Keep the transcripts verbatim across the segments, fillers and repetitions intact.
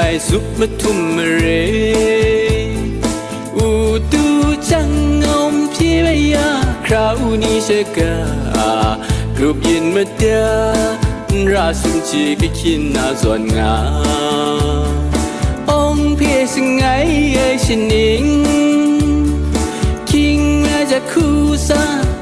Ai zup mahtum mare, u tu jang ngawm hpye bai ya, hkra u ni shaga, grup yin mada, n ra sumchye kahkyin na zawn nga. Awng hpe shangai ai shaning, hkying ai jahku sa,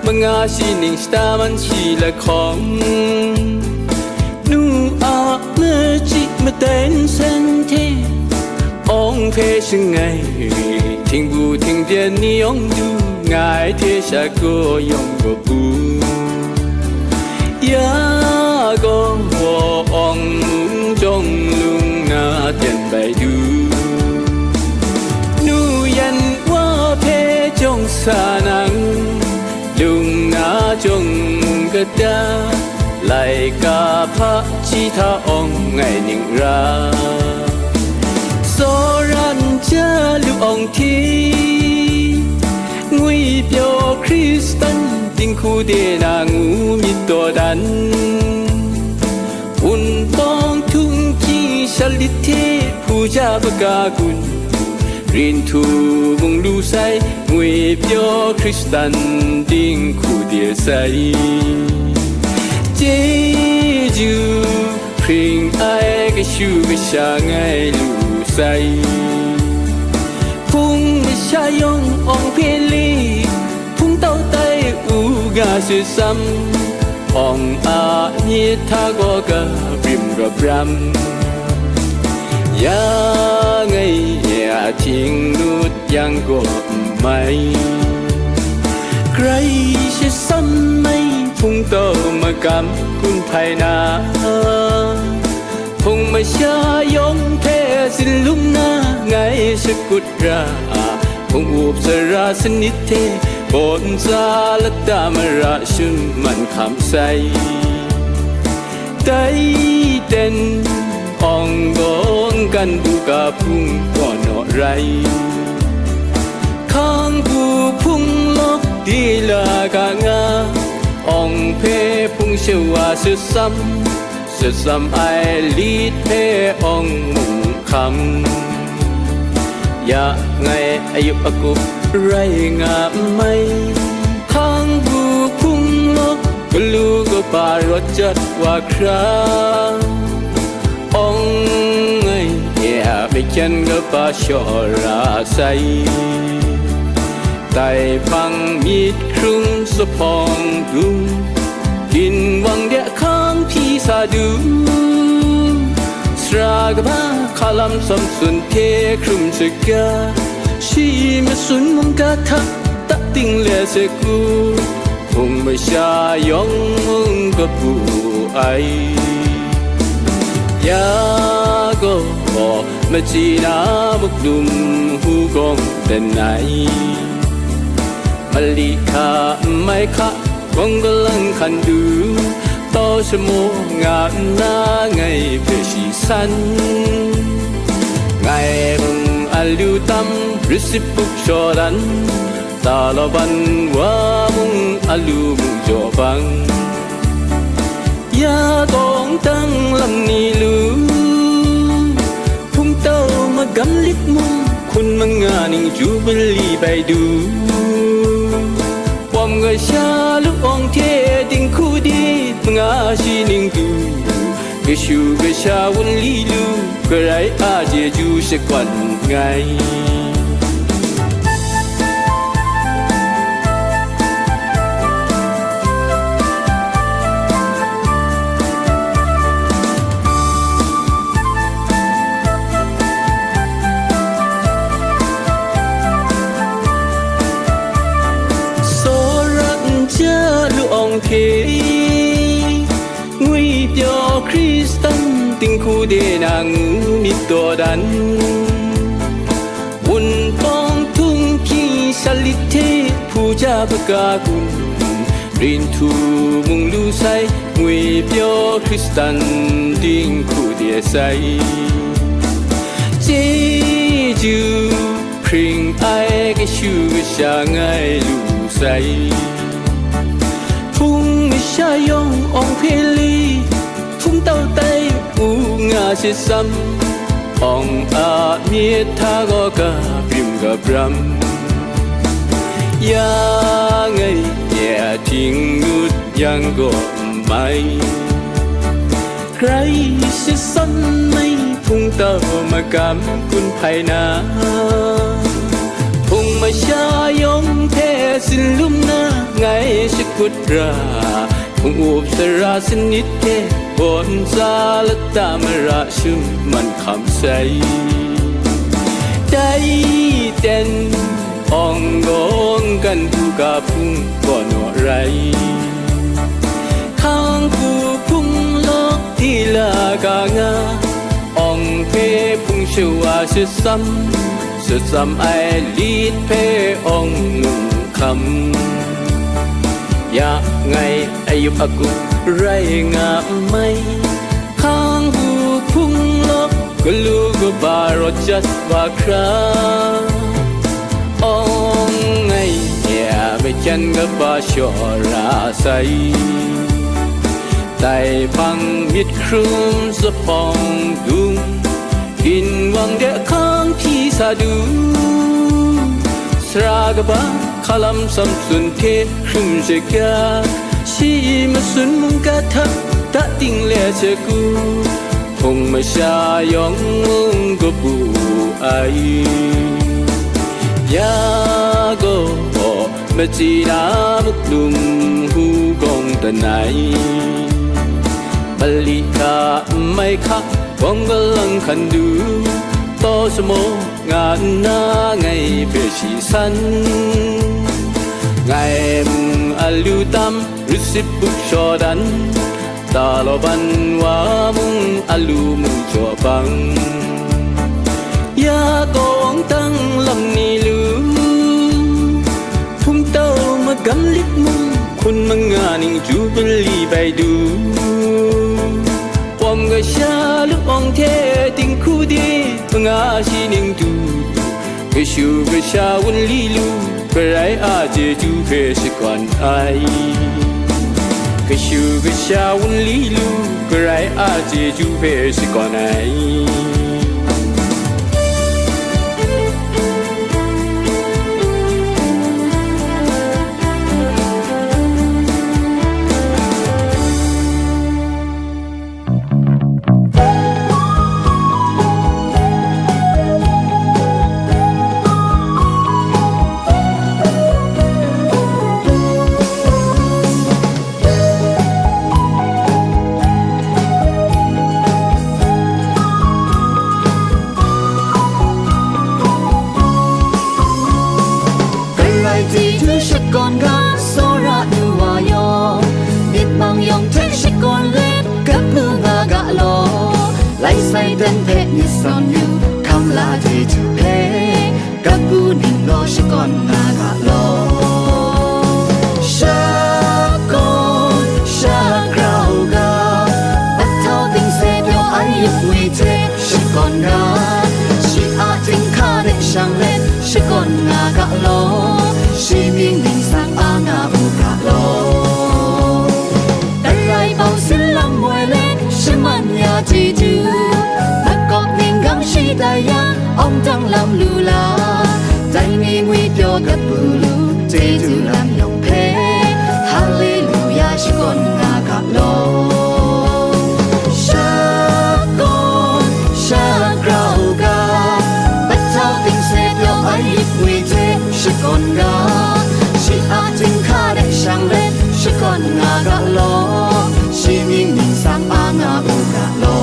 manga shi ning shata man shi lahkawng, nu a machyi matai nsen hte, awng hpe shangai, htingbu htingbyen ni yawng du, nga ai hte sha gaw yawng gaw bu. Ya gaw awng mung jawng lung na ten bai du, nu yan wa hpe jawng sa nang, lung na jawng mung kata, laika hpaji hta awng ngai ning ra. Tsawra n ja lu awng hti, ngwipyaw Hkristan dinghku de na ngu myit dawdan, Wunpawng htung hkying shalit hte hpuja hpaga gun, rin htu mung lu sai, ngwipyaw Hkristan dinghku de sai. Chyeju hpring ai kashu kasha ngai lu sai. Hpung masha yawng awng hpe le, hpung tau tai u ga shi sam, awng a myit hta gaw kabrim kabram. Ya ngai e a hting lut yang gaw n mai, grai shi sam mai hpung tau magam kun hpai na, hpung masha yawng hpe sin lung na ngai shakut ra, hpung up sara sanit hte bawn tsa lata mara shun man hkam sai. Dai ten awng gaw n gan bu ga hpung gaw naw rai, hkang bu hpung lawk di la ga nga, awng hpe hpung shawa sut sam, sut sam ai lit hpe awng mung hkam. Ya ngai ayup akup rai nga n mai, hkang bu hpung lawk galu kaba rawt jat wa hkra, awng ngai e a mahkyen kaba shawra sai. Dai hpang myit hkrum zuphpawng du, ginwang de hkang hpyi sa du, sara kaba hkalam Samsun hte hkrum shaga, shi matsun mungga hta tak ting le se ku, hpung masha yawng mung kabu ai. Ya gaw machyi na muklum hugawng langai, mali hka n mai hka, gawng galang hkan du, tau shamaw nga nna ngai hpe shi san. Ngai mung alu tam, rit sip bup shaw dan, talaban wa mung alu mung jaw bang. Ya gawng dang lam ni lu, hpung tau magam lit mung, hkun manga ning jubili bai du. Pawm kasha lu awng hte dinghku di, manga shi ning du, kashu kasha wunli lu, Karai a chyeju shakwan nngai. Tsawra n ja lu awng hte, ngwipyaw Hkristan dinghku de na ngu myit dawdan, wunpawng htung hkying shalit hte hpuja hpaga gun, rin htu mung lu sai, ngwipyaw Hkristan dinghku de sai. Chyeju hpring ai kashu kasha ngai lu sai. Hpung masha yawng awng hpe le, hpung tau tai u nga shi sam, Awng a myit hta gaw kabrim kabram, ya ngai, ya ting ngut yang gaw n mai. Grai shasan mai hpung tau magam kun hpai na, hpung masha yawng hte sinlum na ngai shakut ra, hpung up sara sanit hte gawn tsa lata mara shuman hkam sai. Dai ten awng gawng gan du ga hpung gaw naw rai. Hkang hku hpung lawk di la ga nga, awng hpe hpung shawa shatsam, shatsam ai lit hpe awng nung hkam. Ya ngai ayup agup rai nga mai, hkang hku hpung lawk galu kaba rawt jat wa hkra, awng ngai ya makyan kaba shawra sai. Dai hpang myit hkrum zuphpawng dung, ginwang de hkang hpyi sa du, sara kaba hkalam Samsun hte hkrum shakya, shi masun mungga hta dating le shagu, hpung masha yawng mung kabu ai. Ya gaw, machyi na muklum hu gawng danai, mali hta n mai hka gawng galang hkan du, taw samaw nga nna ngai hpe shi san. Ngai mung alu tam, rut sip bup shaw dan, talaw ban wa mung alu mung jaw bang. Ya kawng tang lam ni lu, hpung tau magam lit mung, hkun manga ning jubili bai du. Pawm kasha lu awng hte dinghku de, manga shi ning du, kashu kasha wunli lu, Karai a chyeju hpe shakawn ai. Kashu kasha wunli lu, Karai a chyeju hpe shakawn ai. Karai chyeju shakawn ga, tsawra nu wa yawng, myit mang yawng hte shakawn let, kabu nga ga law. Lai sai dan hpe myit sawn yu, hkam la chyeju hpe, kabu ning gaw shakawn nga ga law. Shakawn, shakra u ga, bahtau ting se pyaw ai yup ngwi hte, shakawn ga, shi a jinghka de shang let, shakawn nga ga law, shi mying ningsang a nga u ga law. Darai bau sin lam moi let, shaman ya chyeju, makawp ning gang shi tai ya, awng dang lam lu la, dai ni ngwi pyaw gat bu lu, chyeju lam yawng hpe, Haleluya shakawn nga ga law. Shakawn, shakra u ga, bahtau ting se pyaw ai yup ngwi hte shakawn ga, shi a jinghka de shang let shakawn nga ga law, shi mying ningsang a nga u ga law.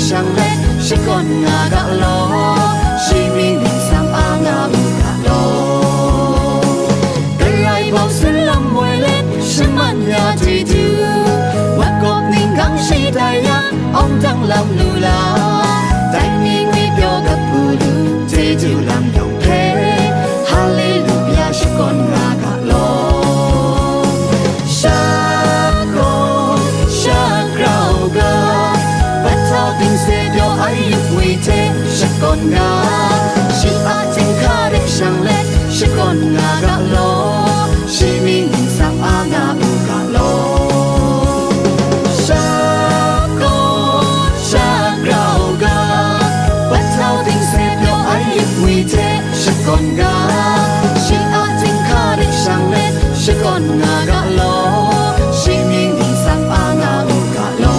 Shang let shakawn nga ga law, shi mying ningsang a nga u ga law. Karai bau salam woi let shaman ya chyeju, makawp ninggang shi tai ya, awng dang lam lu la. Dai mying mi pyaw kapu lu, chyeju lam yawng hpe, haleluya shakawn nga ga law. Shakawn, shagrau ga, patau dingse pyaw ai yup ngwi hte shakawn nga, shi a jinghka rai shang let shakawn nga ga law, shi mying ningsang a nga u ga law. Shakawn, shagrau ga, patau dingse pyaw ai yup ngwi hte shakawn ga, shi a jinghka rai shang let shakawn nga ga law, shi mying ningsang a nga u ga law.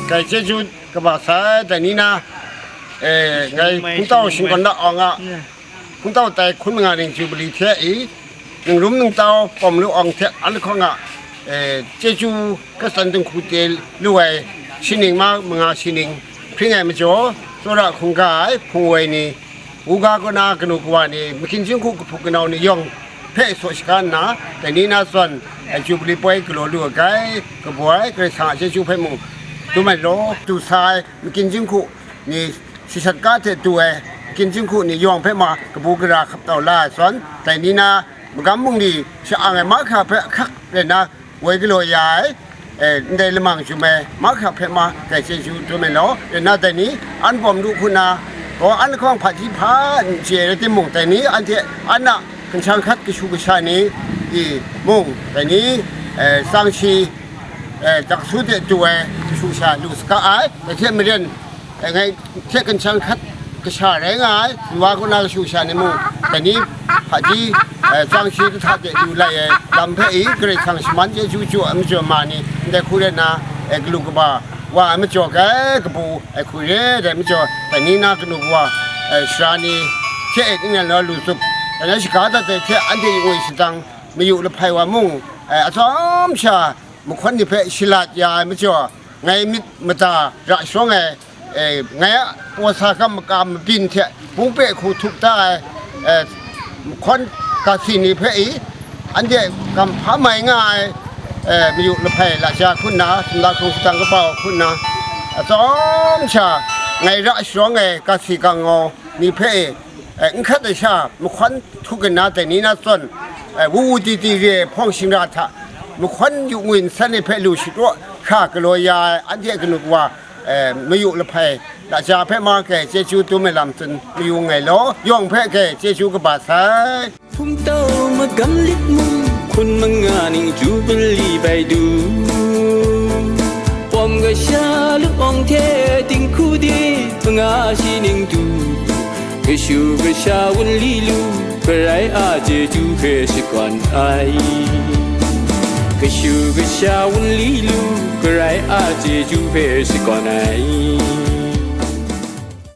Gai chyeju kaba sai dai ni na, eh, ngai hpungtau shingkawn da awng a, hpungtau tai hkun manga ning Jubili hte i, ningrum ningtau pawm lu awng hte an lahkawng a, eh, chyeju katsan dinghku te lu ai, shi ning ma manga shi ning hpring ai majaw, tsawra hkungga ai hpung woi ni, wuga kaw na kanu kawa ni, makyin jinghku kahpu kanau ni yawng hpe saw shaga nna, dai ni na zawn, eh, Jubili poi galaw lu ai, kabaw ai Karai Kasang a chyeju hpe mung dum ai law, du sa ai makyin jinghku ni, shishat ka hte du ai makyin jinghku ni yawng hpe ma kabu gara hkap tau la ai zawn, dai ni na magam bungli sha-ang ai mahkra hpe ahkak rai nna, woi galaw ya ai, eh, ndai lamang jum ai mahkra hpe ma gai chyeju dum ai law, rai nna dai ni an bawm lu hku na, gaw an lahkawng hpaji hpa n chye ai rai timung, dai ni anhte an a kanshang hkat kashu kasha ni i mung, dai ni, eh, tsang shi, eh, daksu hte du ai kashu kasha lu saga ai, dai hte maren, eh, ngai hte kanshang hkat kasha rai nga ai, sumwa kaw na kashu kasha ni mung, dai ni hpaji, eh, tsang shi kahta de lu lai ai lam hpe i, Karai Kasang shaman chyeju chyu ai majaw ma ni, ndai hku rai nna, eh, galu kaba wa ai majaw, kai kabu ai hku re ai majaw, dai ni na kanu kawa, eh, sara ni hte e ning rai nna lu tsup, dai na shaga dat ai hte anhte yu ngwi shadang mayu lahpai wa mung, eh, atsawm sha mahkawn ni hpe shalat ya ai majaw, ngai myit mada ra sharawng ai, eh, ngai a paw sa kam makam mabyin hte bungpe hku htuk da ai, eh, mahkawn gasi ni hpe i, anhte kam hpa mai nga ai, eh, mayu lahpai lasha hku nna, sumla hkrung shadang kaba hku nna, atsawm sha ngai ra sharawng ai gasi gangau ni hpe i, eh, n hkrat ai sha mahkawn htuk nna dai ni na zawn, eh, wu wu ti ti re ai hpawng shingra hta mahkawn yu ngwi nsan ni hpe lu shapraw hkra galaw ya ai anhte kanu kawa, eh, mayu lahpai lasha hpe ma kai chyeju dum ai lam tsun mayu nngai law, yawng hpe kai chyeju kaba sai. Hpungtau magam lit mung hkun manga ning Jubili bai du, pawm kasha lu awng hte dinghku de manga shi ning du, kashu kasha wunli lu, Karai a chyeju hpe shakawn ai. Kashu kasha wunli lu, Karai a chyeju hpe shakawn ai.